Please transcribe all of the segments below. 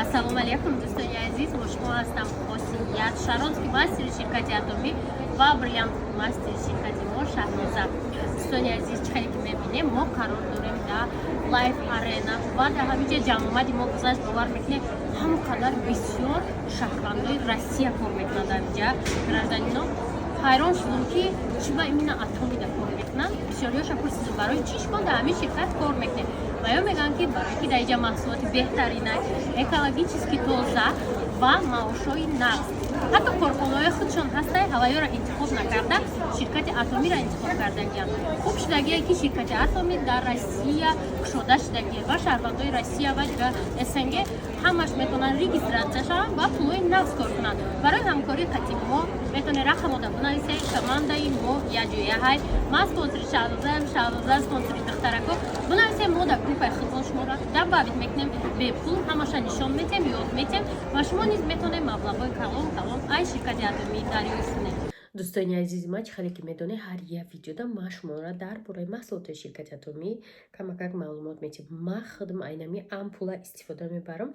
Ассалому алайкум, дӯстони азиз, бо шумо ҳастам Хосият Шаронский, мастери ширкати Атомӣ ва бриллиант мастери ширкати мо Шаҳноза. Дӯстони азиз, чӣ хеле ки мебинем, мо қарор дорем дар Лайф Арена ва дар ҳамин ҷо ҷамъомади мо гузашт. Бовар мекунед, ҳамон қадар бисёр шаҳрвандои Россия кор мекунанд дар инҷа, гражданино. Ҳайрон шудам, ки чӣ ба именно Атомида кор мекунанд. Бисёриёша пурсидам, барои чӣ шумо дар ҳамин ширкат кор мекунед, ва ё мегӯянд, ки барои ки дар инҷа маҳсулоти беҳтарина, экологически тоза ва маошҳои нағз. Ҳатто корхонаҳои худшон ҳастанд, ҳаваёро интихоб накарда, ширкати Атомиро интихоб кардагиянд. Хуб шудагие, ки ширкати Атомӣ дар Россия кушода шудагие ва шаҳрвандои Россия ва дигар СНГ ҳамаш метавонанд регистрация шаванд ва пулҳои нағз кор кунанд. Барои ҳамкории қатъи мо метавонед рақамода бинависед. Командаи мо якҷоя ҳай. Ман спонсори Шаҳнозаам, Шаҳноза спонсори духтарако. Бинависед, мо дар группаи худмон шуморо добавить мекунем, бепул ҳамаша нишон метем, ёд метем ва шумо низ метавонед маблағҳои калон калон ай ширкати Атомӣ дарёфт кунед. Дӯстони азизи ман, чӣ хеле ки медонед, ҳар як видеода ман шуморо дар бораи маҳсулоти ширкати Атомӣ камакак маълумот метиҳам. Ман худам айнами ампула истифода мебарам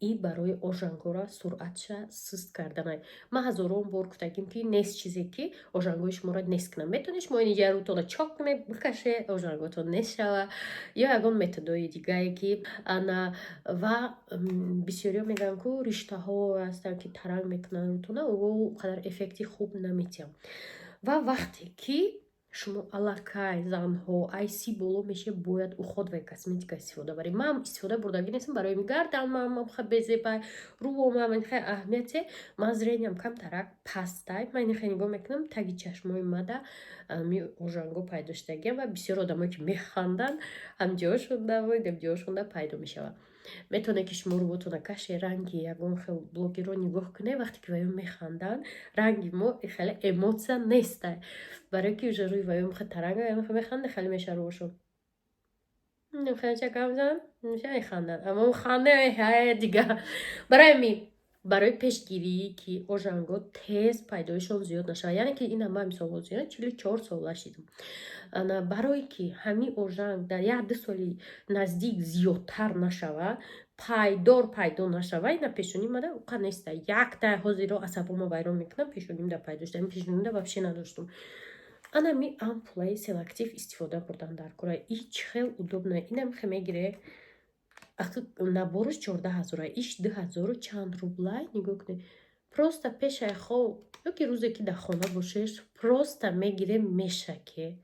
и барои ожангора суръатша суст карданай. Ман ҳазорон бор гуфтагим, ки нест чизе, ки ожангои шуморо нест кунам. Метавонед шумо инҷа рӯтона чок кунед, бикаше, ожанготон нест шава ё ягон методҳои дигае, ки ана. Ва бисёриҳо мегӯянд, ку риштаҳо ҳастанд, ки таранг мекунанд рӯтона, ӯ қадар эффекти хуб наметиҳанд. Ва вақте ки шумо аллакай занҳо ай 30 боло меше, бояд уходовая косметика истифода баред. Ман истифода бурдагӣ нестам, барои гарданмам безебай, рӯомам хе аҳамияте. Ман зрениям камтарак пастай, ман хе нигоҳ мекунам, таги чашмои мада ми ожанго пайдо шудагиам. Ва бисёр одамое, ки механданд, ҳамҷоошонда пайдо мешавад. Метавонед, ки шумо рӯботона каше, ранги ягон хел блогерро нигоҳ кунед, вақте ки ваё механданд, ранги мо хеле эмоция нестай, барое ки уже рӯи ваё хе таранга механда, хеле меша рӯшон хеле механданд, аммо ханда дига. Барои ҳамин, барои пешгирӣ, ки ожанго тез пайдоишон зиёд нашавад, яъне ки ина ман мисол ҳозир 44 сола шидам, ана барое ки ҳамин ожанг дар як ду соли наздик зиёдтар нашавад, пайдор пайдо нашава, ина пешонӣ мада уқа неста, якта ҳозиро асабомо вайрон мекунам, пешонимда пайдо шуда, пешонимда вообще надоштум. Ана ми ампулаи Селактив истифода бурдан дар кора и чӣ хел удобно. Инам хе мегире, ахи набораш 14 ҳазора, иш 2000 чанд рублай. Нигоҳ кунед, просто пешай хоб ё ки рӯзе, ки дар хона бошеш, просто мегире, мешаке,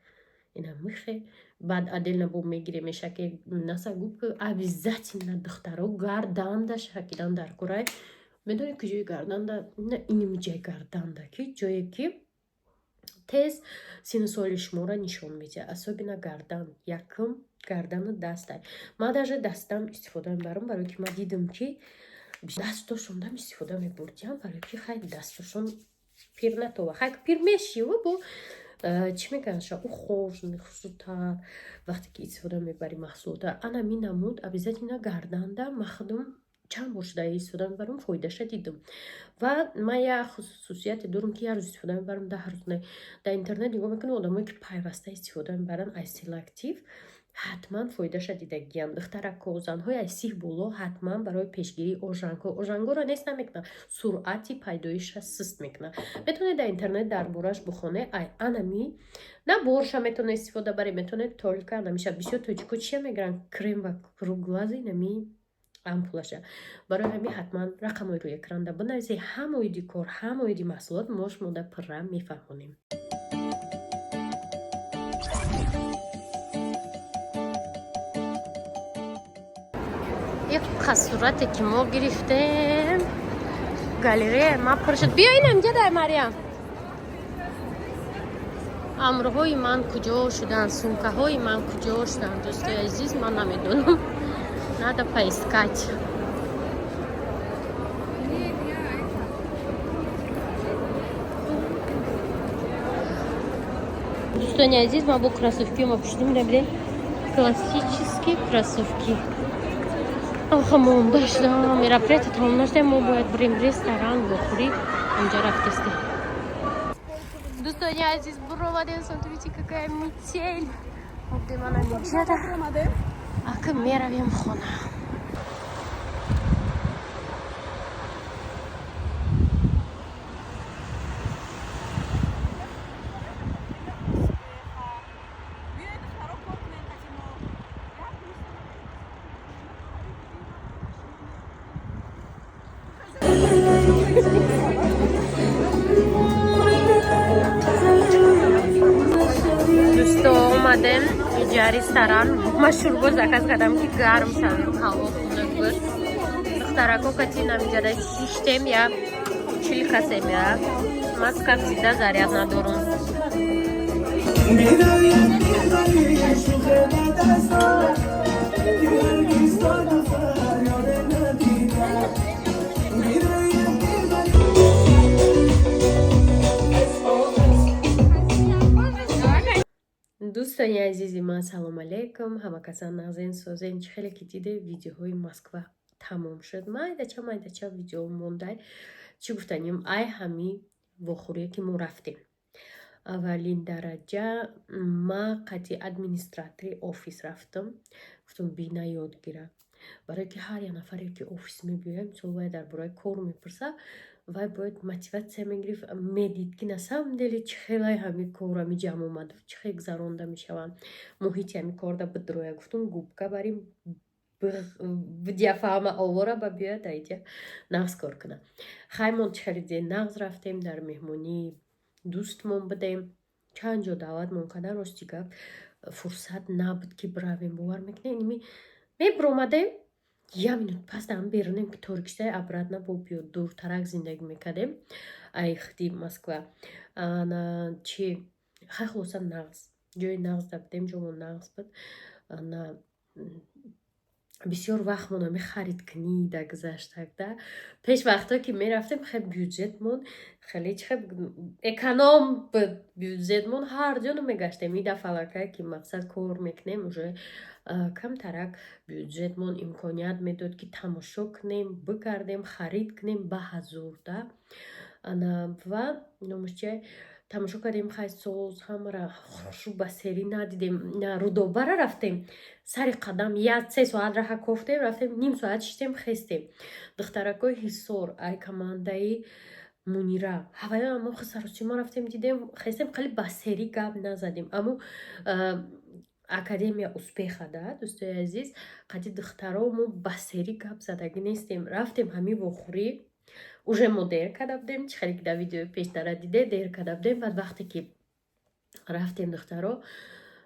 ина михе, баъд отдельно бо мегире, мешаке носогубка. Обязательно, духтаро, гарданда шакидан дар корай. Медонед, ки ҷои гарданда, на иними ҷои гарданда, ки ҷое ки тез сину соли шуморо нишон медиҳад, особенно гардан, якум гардану дастай. Ман даже дастам истифода мебарам, барое ки ман дидам, ки дастошондам истифода мебурдиям, барое ки хай дастошон пир натова, хай пир мешиву бо чӣ мегӯянд, ухоженный, хусутар вақте ки истифода мебарӣ маҳсулота. Ана ми намуд обязательно гарданда. Ман худам чанд бор шуда истифода мебарам, фоидаша дидам. Ва ман як хусусияте дорам, ки як рӯз истифода мебарам, 10 рӯз не. Дар интернет нигоҳ мекунам, одамое ки пайваста истифода мебаранд аз Селактив, ҳатман фоидаша дидагиям. Духтарако, занҳои аз 30 боло ҳатман барои пешгирии ожангҳо, ожангҳоро нест намекунад, суръати пайдоиша суст мекунад. Метавонед дар интернет дар бораш бихонед. Ай анами наборша метавонед истифода баред, метавонед только намеша. Бисёр тоҷико чия мегиранд? Крем вокруг глаза, нами ампулаша. Барои ҳамин ҳатман рақамҳои рӯи экранда бинависед. Ҳам оиди кор, ҳам оиди маҳсулот мо шумода пурра мефаҳмонем. Иқа сурате, ки мо гирифтем, галерея ма пур шуд. Биё, инам ҷадай Мариям. Амрҳои ман куҷо шуданд, сумкаҳои ман куҷо шуданд, дӯстои азиз, ман намедонам, надо поискать. Дӯстони азиз, ман бо кроссовки ма пӯшидим, набидем, классические кроссовки. Аха, монда шудам, мероприятие тамом нашуда, мо бояд бирем ресторан, бохӯрӣ онҷа рафтестем. Дӯстони азиз, буровадем. Смотрите, какая метель. Мана меҷада, ака меравем хона. Омадем иҷа ресторан. Ма шӯрбо заказ кардам, ки гарм шавем, ҳаво хунук буд. Духтарако кати намиҷада шиштем, я 40 касем, я маска всегда заряд надорум. می‌دانیم می‌دانی شوخ دستان که هرگز داد و فریاد ندیدم. می‌دانیم می‌دانی. SOS. Дӯстони азизи ман, салом алейкум, ҳама касан нағзен, созен? Чӣ хеле ки диде, видеоҳои Москва тамом шуд. Майдача майдача видео мондай. Чӣ гуфтанем, ай ҳами вохӯрие ки мо рафтем, аввалин дараҷа ма қати администратори офис рафтам. Гуфтам, бина, ёд гира, барое ки ҳар як нафаре ки офис мебиёяд, мисол, вай дар бораи кор мепурса, вай бояд мотиватсия мегирифт, медид, ки на самом деле чӣ хелай ҳами кор, ҳами ҷамъ омаду чӣ хел гузаронда мешаванд, муҳити ҳами корда бидроя. Гуфтум, губка барим бидя, фаҳма овора ба биёяд, аиҷа нағз кор кунад. Хаймон, чӣ хеле диде, нағз рафтем, дар меҳмонии дӯстмон будем. Чанд ҷо даъватмон кардан, рости гап, фурсат набуд, ки биравем. Бовар мекунед, инми мебиромадем, як минут пас даам берунем, ки торикшидаи, обратно бо биё. Дуртарак зиндагӣ мекардем ай хди Москва. Ана чи, хай, хулоса, нағз, ҷои нағз да будем, ҷомон нағз буд. Ана бисёр вақтмон ами харидкунӣ да гузаштак да. Пеш вақтҳо ки мерафтем, хеле бюджетмон хеле чи эконом буд, бюджетмон, ҳар ҷо намегаштем. И дафъа аллакай ки мақсад кор мекунем, уже камтарак бюджетмон имконият медод, ки тамошо кунем, бигардем, харид кунем ба ҳазур да. Ана ва номаш чия, тамошо кардем, хай, соз, ҳамара хушу ба серӣ надидем. На Рудобара рафтем, сари қадам як 3 соат раҳа кофтем, рафтем, ним соат шиштем, хестем. Духтаракои Ҳисор, ай командаи Мунира, ҳаваё мо саросима рафтем, дидем, хестем, хеле ба серӣ гап назадем. Аммо Академия успеха да, дӯстои азиз, қади духтаро мо ба серӣ гап задагӣ нестем. Рафтем ҳами вохӯрӣ, уже мо дер карда будем, чӣ хеле ки дар видеои пештара диде, дер карда будем. Баъд вақте ки рафтем, духтаро,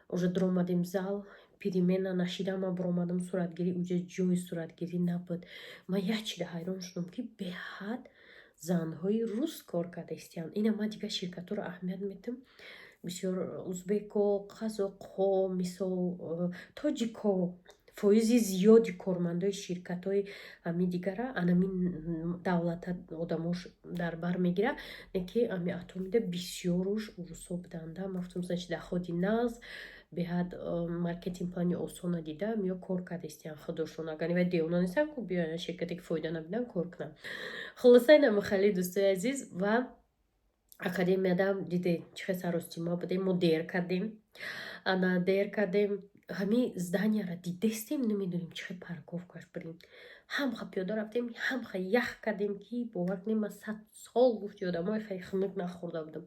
уже дуромадем зал, перемена нашида ман буромадам суратгирӣ, уҷа ҷои суратгирӣ набуд. Ман як чида ҳайрон шудам, ки беҳад занҳои рус кор карда истиянд. Ина ман дигар ширкатҳоро аҳамият медиҳам, бисёр узбеко, қазоқҳо, мисол, тоҷико, фоизи зиёди кормандои ширкатҳои ҳами дигара анами давлата одамош дар бар мегира, не ки ами Атомида бисёруш урусо буданда. Ман гуфтам, значит, доходи нағз, беҳад маркетинг плани осона дида, миё кор карда истиян худошон. Агар вай девона нестан ку, биёян ширкате ки фоида набинан, кор кунанд. Хулоса, инама хеле, дӯстои азиз, ва академияда диде, чӣ хел саростима будем. Мо дер кардем, ана дер кардем, ҳами зданияра дидестем, намедонем чӣ хел парковкаш бирем. Ҳамха пиёда рафтем, ҳамха ях кардем, ки бовар кунем, ман 100 сол гуфти одамои хеле хунук нахӯрда будам.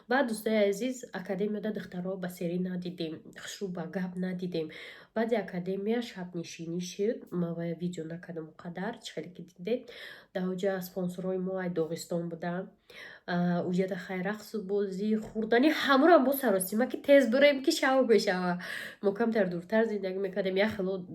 Баъд, дӯстои азиз, академияда духтарҳо ба серӣ надидем, хушрӯ ба гап надидем. Баъди академия шабнишинӣ шуд. Ма вая видео накардам он қадар, чӣ хеле ки дидед. Дар оҷа спонсорҳои мо ай Доғистон буданд. Уҷада хай рақсу бозӣ, хӯрдани, ҳамурам бо саросима, ки тез бурем, ки шав бешава. Мо камтар дуртар зиндагӣ мекардем, як хело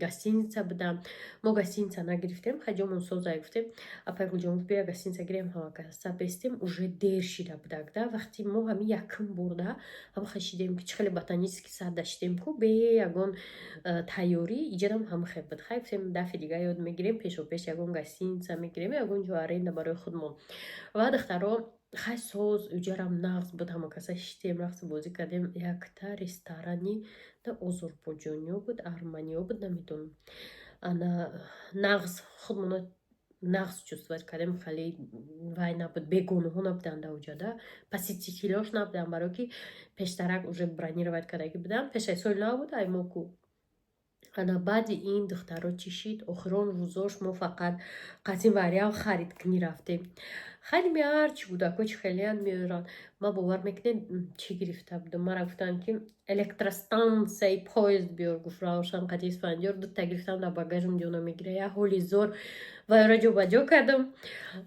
гостиница будам. Мо гостиница нагирифтем, хай, ҷомон созай, гуфтем. Апай Гулҷон гуфт, бия, гостиница гирем, ҳамакаса бестем. Уже дер шида будак да. Вақти мо ҳами якум бурда ҳама шидем, ки чӣ хеле ботанический сад даштем ку, бе ягон тайёрӣ, иҷадам ҳама хел буд. Хай, гуфтем, дафъи дига ёд мегирем, пешопеш ягон гостиница мегирем, ягон ҷо аренда барои худмон. Ва духтаро, хай, соз, уҷарам нағз буд, ҳама каса шиштем, рақсу бозӣ кардем. Якта ресторани да озурбоҷониё буд, арманиё буд, намедонам. Ана нағз худмона нағз чувствовать кардем, хеле вай набуд, бегонаҳо набуданд дар уҷада, посетителёш набуданд, барое ки пештарак уже бронировать кардагӣ буданд, пешаи соли нав буд ай мо ку. Ана баъди ин, духтаро, чӣ шид? Охирон рӯзош мо фақат қатъин вариам харидкунӣ рафтем. Хайли меҳарчи кӯдако чӣ хелеян меоранд. Ма, бовар мекунед, чӣ гирифта будам? Мара гуфтанд, ки электростанцияи поезд биёр, гуфт Равшан қати Исфандиёр. Дута гирифтам, дар багажам ҷо намегира, як ҳоли зор вайра ҷобаҷо кардам.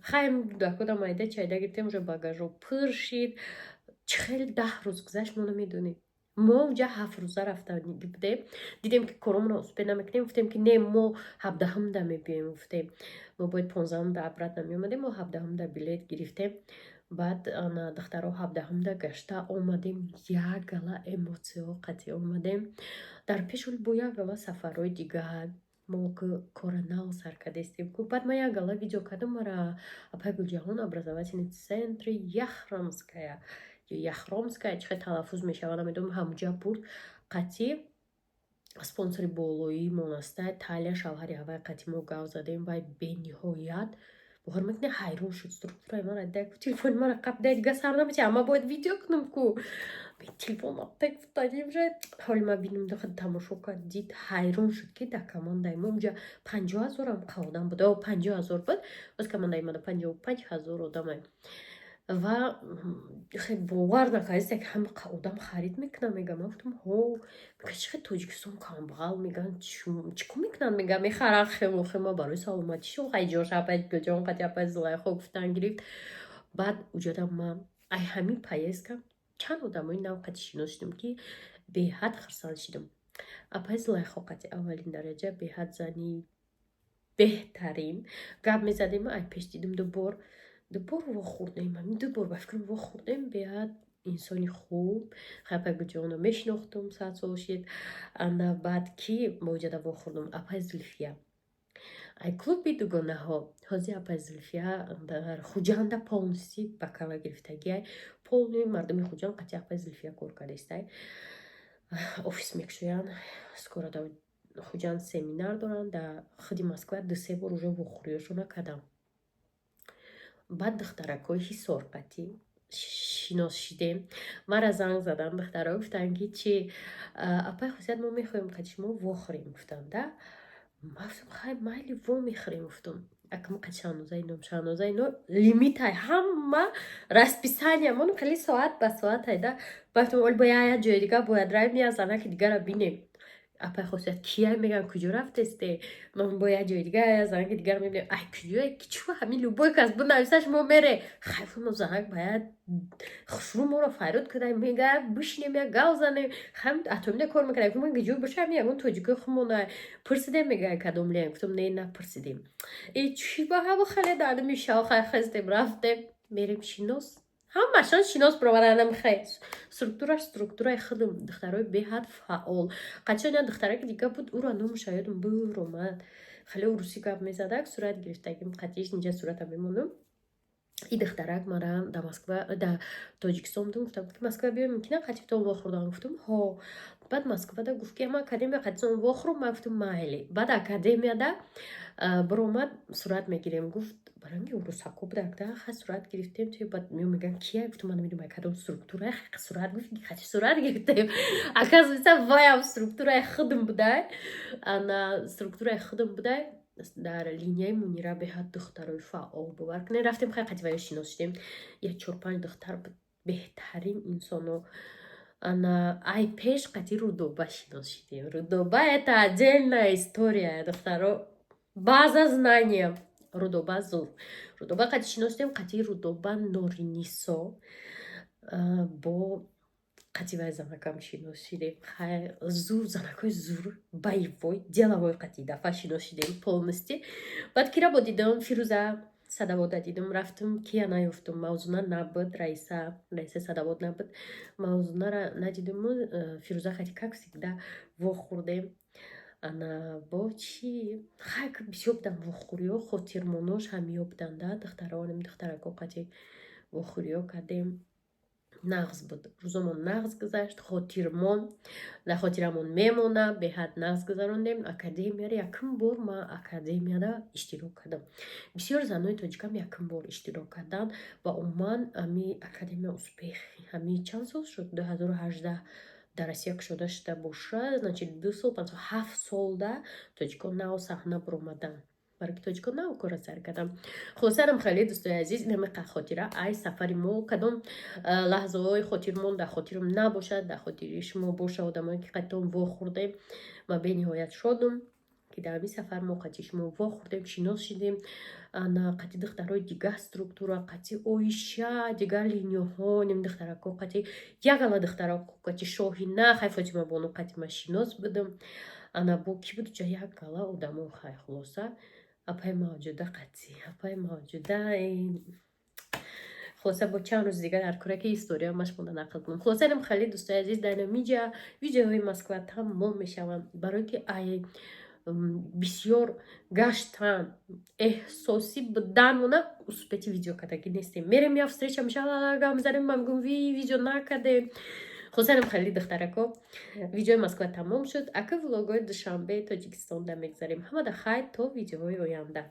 Хайм, кӯдакода майда чайда гирифтем, уже багажо пур шид. Чӣ хел 10 рӯз гузашт, мо намедонем. Мо уҷа 7 рӯза рафта будем, дидем, ки коромонро успеть намекунем, гуфтем, ки не, мо 17-ҳамда мебиёем. Гуфтем, мо бояд 15-ҳамда обратно меомадем, мо 17-ҳамда билет гирифтем. Баъд ана духтаро 17-ҳамда гашта омадем, як гала эмоцияҳо қатъӣ омадем. Дар пешол бо як гала сафарҳои дигар мо кора нав сар кардестем ку. Баъд ман як гала видео кардам, мара апай Гулҷаҳон образовательный центри Яхромская ё Яхромская, чӣ хел талаффуз мешавад, намедонам, ҳамуҷа бурд. Қатъӣ спонсори болоимон аста, Талия, шавҳари ҳавай, қатъи мо гав задем. Вай бениҳоят бовар мекунӣ, ҳайрон шуд, структураи мара дай, телефони мара қап дай, дига сар намети, ама бояд видео кунам ку, телефон ҳоли ма бинам, дахад тамошо кард, дид, ҳайрон шуд, ки дар командаи мо унҷа 50 000-ам одам буд, 50 000 буд, боз командаи мада 55 000 одамай. Ва хеле бовар накардиста, ки ҳама одам харид мекунам. Мегам, ман гуфтам: «Ҳо». Мега: «Чӣ хел Тоҷикистон камбағал?» Меган, чӣ кор мекунанд? Мега, мехаранд хемо хема барои саломатишон. Хайҷош апай Гулҷон қати апай Зулайхо гуфтан гирифт. Баъд уҷодам ман ай ҳамин поездка чанд одамои нав қати шинос шудем, ки беҳад хурсанд шудам. Апай Зулайхо қати аввалин дараҷа, беҳад зани беҳтарин, гап мезадем. Ай пеш дидум, дубор дубор вохӯрдем, ҳамин дубор ба фикрам вохӯрдем. Беҳад инсони хуб. Апай Гулҷонро мешинохтум, сад сол шид. Ана баъд ки моҷада вохӯрдум, апай Зулфия ай клуби дугонаҳо. Ҳозир апай Зулфия дар Хуҷанда полностью ба кала гирифтагиай, полный мардуми Хуҷанд қати апай Зулфия кор кардистай. Офис мекушоянд скоро, дар Хуҷанд семинар доранд, дар худи Москва ду-се бор уже вохӯриёшона кардам. Баъд духтаракҳои Ҳисор қатӣ шинос шидем. Мара занг заданд духтаро, гуфтанд, ки чи, апай Хусият, мо мехоҳем қати шумо вохӯрем, гуфтанд да. Ма гуфтам: «Хай, майли, во мехӯрем», гуфтам. Акам қати Шаҳноза ином, Шаҳноза ино лимитай, ҳама расписаниямон хеле соат ба соатай да. Гуфтам: «Оли бо як ҷои дига бояд равем, як занаки дигара бинем». Апай Хосият кия меган: «Куҷо рафтесте?» Ман бо як ҷои дига як занаки дигара мебинем. Ай куҷое, чӯ, ҳамин любой кас бинависаш, мо мере. Хайф, мо занак бояд хушрӯ моро файрод куда, мега, бишинем, як гав занем. Хам атомида кор мекард, ман ҷо бошам, ягон тоҷикои хумона пурсидем, мега, кадом лен? Гуфтам: «Не, напурсидем». Э, чӣ ба ҳаво хеле дарди мешава. Хай, хестем, рафтем, мерем, шинос, ҳамашон шинос баромаданам. Хай, структураш структураи худам, духтарои беҳад фаъол. Қачон як духтараки дига буд, ӯро номуша ёдам буромад, хеле урусӣ гап мезадак, сурат гирифтагим қатиш, инҷа сурата мемонам. И духтарак мара да Москва, да Тоҷикистон будам, гуфтам, ки Москва биём, мумкина қатифтон вохӯрдан? Гуфтам: «Ҳо». Баъд Москвада гуфт, ки ама академия қатифтон вохӯрам. Ман гуфтам: «Майли». Баъд академияда биромад, сурат мегирем, гуфт. Баранги урусако будак да. Ха, сурат гирифтем. Баъд меган: «Кия?» Гуфтам: «Ман намедонам, кадом структура сурат». Гуфт, қати сурат гирифтем. Оказывается, ваям структураи худам будай, ана структураи худам будай дар линияи Мунира. Беҳад духтарои фаъол, бовар кунед. Рафтем, хай, қати ваё шинос шудем, як чор панҷ духтар буд, беҳтарин инсоно. Ана ай пеш қати Рудоба шинос шудем. Рудоба — это отдельная история, духтаро, база знания. Рудоба зур, Рудоба қати шинос шудем, қати Рудоба, Норинисо, бо қати вай занакам шинос шудем. Хай, зур, занакҳои зур, боевой, деловой қати дафъа шинос шудем полностью. Баъд кира бо дидам? Фирӯза Садавода дидам. Рафтам, кия наёфтум, Мавзуна набуд, раиса Садавод набуд, Мавзунара надидиму Фирӯза қати, как всегда, вохӯрдем. Ана бо чӣ, хай, бисёр будам вохӯриҳо, хотирмонош ҳамиё буданд да. Духтаронем, духтарако қати вохӯриҳо кардем, нағз буд, рӯзомон нағз гузашт, хотирмон дар хотирамон мемона. Беҳад нағз гузарондем академияро. Якум бор ман академияда иштирок кардам, бисёр занои тоҷикам якум бор иштирок карданд. Ва умуман ами академия Успех ҳами чанд сол шуд? 2018 дар Россия кушода шуда бошад, значит, 2 сол, 5 сол, 7 солда тоҷикон нав саҳна баромаданд, барои ки тоҷикон нав кора сар кардам. Хулосарам, хеле, дӯстои азиз, инамиқа хотира ай сафари мо. Кадом лаҳзаҳои хотирмон дар хотирам набошад, дар хотири шумо боша, одамое ки қайтон вохӯрдем. Ма бениҳоят шодум. Ки дар ҳамин сафар мо қати шумо вохӯрдем, шинос шидем, ана қати духтарои дигар структура, қати Оиша, дигар линияҳо, нем духтарако, қати ягала духтарако, қати Шоҳина, хай, Фотима бону қати ма шинос будам. Ана бо ки буд ҷа, як гала одамо, хай, хулоса, апай Мавҷуда, қати апай Мавҷуда. Хулоса, бо чанд рӯзи дигар дар кураки история машмонда нақл кунам. Хулоса, инам хеле, дӯстои азиз, дар инамиҷа видеоҳои Москва тамом мешаванд, барое ки ай бисёр гаштан, эҳсосӣ буданмона успети видео кардагӣ нестем. Мерем, я встреча мешава, мезанем, ма мегӯм, ви видео накардем. Хулоса, инам хеле, духтарако, видеои Москва тамом шуд. Ака влогҳои Душанбе, Тоҷикистонда мегзарем. Ҳамада хайр, то видеоҳои оянда.